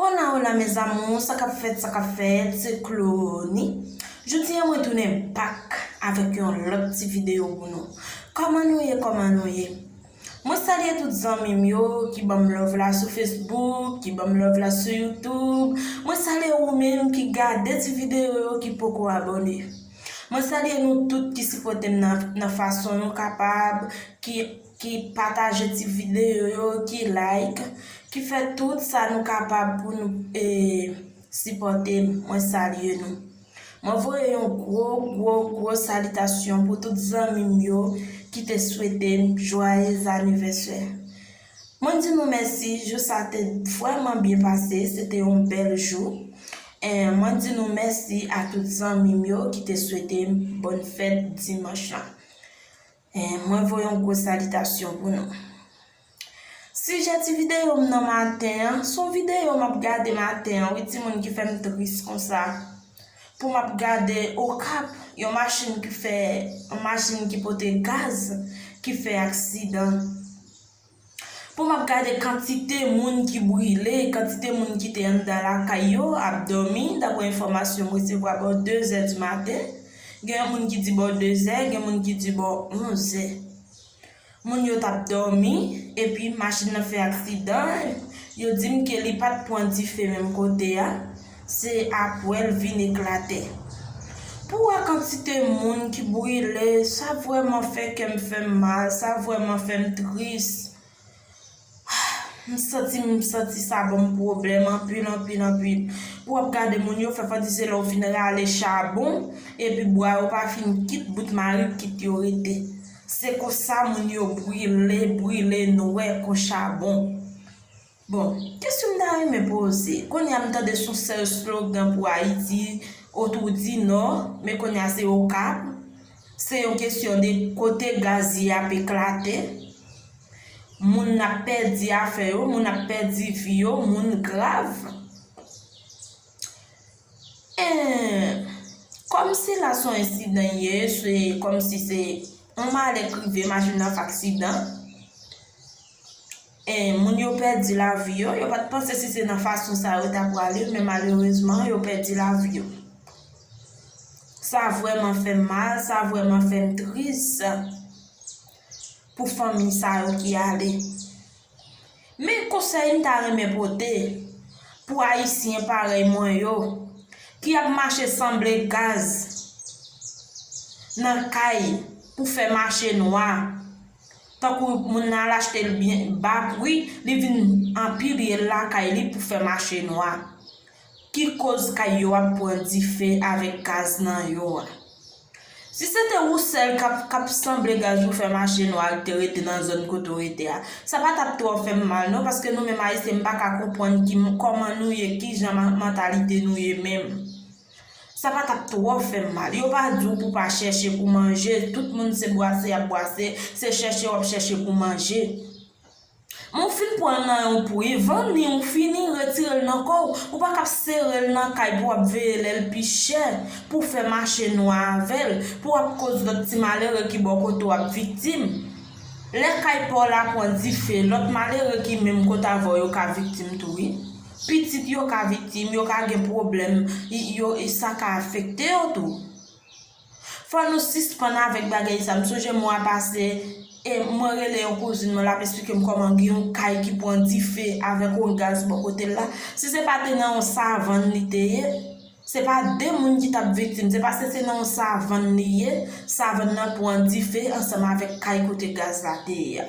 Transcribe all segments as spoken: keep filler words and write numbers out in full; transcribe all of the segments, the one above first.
Hola, hola, mes amours, sa k ap fèt, sa k ap fèt, se Clony. Jodi a, mwen tounen back avèk yon lòt ti videyo pou nou. Kòman nou ye, kòman nou ye? Mwen salye tout zanmi m yo ki ban m love la sou Facebook, ki ban m love la sou YouTube. Mwen salye ou menm ki gade ti videyo yo ki poko abòne. Mwen salye nou tout ki sipòte m nan, nan fason nou kapab, ki, ki pataje ti videyo yo, ki like, ki fè tout sa nou kapab pou nou, e, sipòte m. Mwen salye nou. Mwen voye yon gwo, gwo, gwo salitasyon pou tout zanmi m yo ki te swete m joyeux anniversaire. Mwen di nou mèsi, jou sa te vrèman byen pase, se te yon bèl jou. E, mwen di nou mèsi a tout zanmi m yo ki te swete m bòn fèt dimanch lan. E, mwen voye yon gwo salitasyon pou nou. Sijè ti videyo m nan maten an, se yon videyo m ap gade maten an, wi, timoun, ki fè m tris konsa. Pou m ap gade Okap, yon machin ki fè, yon machin ki pote gaz, ki fè aksidan. Pou m ap gade kantite moun ki brile, kantite moun ki te anndan lakay yo ap dòmi, dapre enfòmasyon m resevwa bò de zè di maten. Gen moun ki di bò de zè, gen moun ki di bò onz zè. Moun yo t ap dòmi, epi machin nan fè aksidan. Yo di m ke li pa t pran dife menm kote a. Se apre l vin eklate. Pou wè kantite moun ki brile, sa vrèman fè kè m fè m mal, sa vrèman fè m tris. M santi, m santi sa ban m pwoblèm anpil, anpil, anpil. Pou w ap gade moun yo fè fò di se lè w fin rale chabon, epi bwa yo pa fin kit, bout mari kit yo rete. Se konsa moun yo brile, brile nwè kon chabon. Bon, kesyon m ta renmen poze, kounye a m tande se yon sèl slogan pou Ayiti, otou di nò, men kounye a se Okap. Se yon kesyon de kote gaz ye ap eklate. Moun ap pèdi afè yo, moun ap pèdi vi yo, moun grav. E, kòmsi la se yon ensidan ye, se kòmsi se yon malè k rive, machin nan fè aksidan. E, moun yo pèdi lavi yo, yo pa t panse si se nan fason sa yo ta prale, men malerezman, yo pèdi lavi yo. Sa vrèman fè m mal, sa vrèman fè m tris pou fanmi sa yo ki ale. Men konsèy m ta renmen pote pou Ayisyen parèy mwen yo, ki ap mache sanble gaz nan kay pou fè mache nwa. Tankou moun nan al achte l byen ba pri, li vin anpilye l lakay li pou fè mache nwa. Ki koz kay yo ap pran dife avèk gaz nan yo a? Si se te ou sèl k ap, k ap sanble gaz ou fè mache nwa ak te rete nan zòn kote w rete a, sa pa t ap twò fè m mal non, paske nou menm Ayisyen, m pa ka konprann ki, kòman nou ye, kijan ma-, mantalite nou ye menm. Sa pa t ap twò fè m mal. Yo pa di w pou w pa chèche pou manje. Tout moun se bwase y ap bwase, se chèche w ap chèche pou manje. Men w fin pran l nan yon pri, vann li, ou fini, retire l nan kò w. Ou pa k ap sere l nan kay pou w ap veye lè l pi chè, pou w fè mache nwa avè l, pou w ap koz lòt ti malere ki bò kote w ap viktim. Lè kay pa w la pran dife, lòt malere ki menm kote avè w yo ka viktim tou, wi. Pitit yo ka viktim, yo ka gen pwoblèm, y-, yo, e sa ka afekte yo tou. Fò nou sispann avèk bagay sa. M sonje mwa pase, e mwen rele yon kouzin mwen, l ap esplike m kòman gen yon kay ki pran dife avèk yon gaz bò kote l la. Si se pa te nan yon savann li te ye, se pa de moun ki t ap viktim, se paske se nan yon savann li ye, savann nan pran dife ansanm avèk kay kote gaz la te ye a.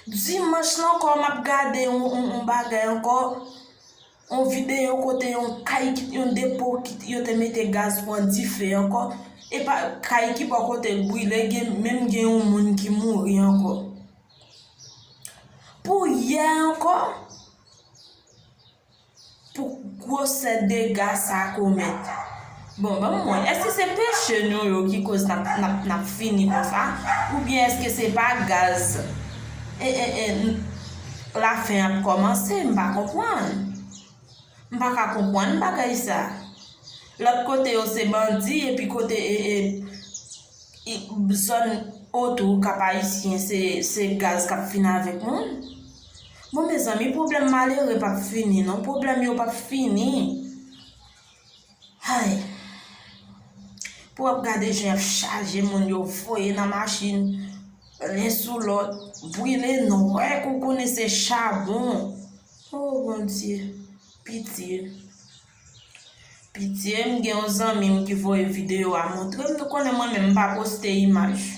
Dimanch lan ankò, m ap gade yon, yon, yon bagay ankò, yon videyo kote yon kay ki, yon depo ki yo te mete gaz pran dife ankò. E pa kay ki bò kote l brile, gen, menm gen yon moun ki mouri ankò. Pou yè ankò, pou gwosè dega sa komèt. Bon, ban m wè, èske se peche nou yo ki koz n ap, n ap, n ap fini konsa? Oubyen èske se pa gaz? E, e, e, n-, lafen ap kòmanse, m pa konprann. M pa ka konprann bagay sa. Lòt kote yo se bandi, epi kote, e, e, i, zòn otou Kap Ayisyen, se, se gaz k ap fini avèk moun. Bon, mezanmi, pwoblèm malere p ap fini, non. Pwoblèm yo p ap fini. Ay. Pou w ap gade jan y ap chaje moun, yo voye nan machin, len sou lòt, brile nwè, kou konnen se chabon. O Bondye, pitye. Pitye, m gen yon zanmi m ki voye videyo a montre m. Nou konnen mwen menm, m pa poste imaj.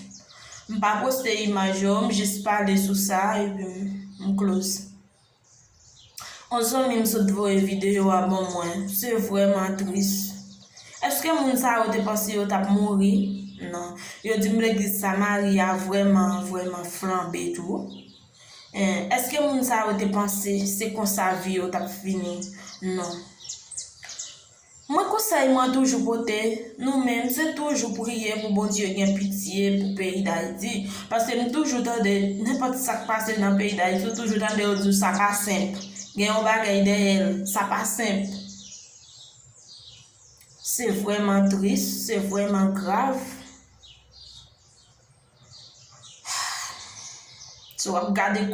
M pa poste imaj yo, m jis pale sou sa, epi m, m close. Yon zanmi m sot voye videyo a ban mwen. Se vrèman tris. Èske moun sa yo te panse yo t ap mouri? Non. Yo di m legliz Samari a vrèman, vrèman flanbe tou. Eh, èske moun sa yo te panse se konsa vi yo t ap fini? Non. Mwen, konsèy mwen toujou pote nou menm, se toujou priye pou Bondye gen pitye pou peyi Dayiti. Paske m toujou tande, nenpòt sa k pase nan peyi Dayiti, ou toujou tande yo di w sa pa senp. Gen yon bagay dèyè l, sa pa senp. Se vrèman tris, se vrèman grav. Si w ap gade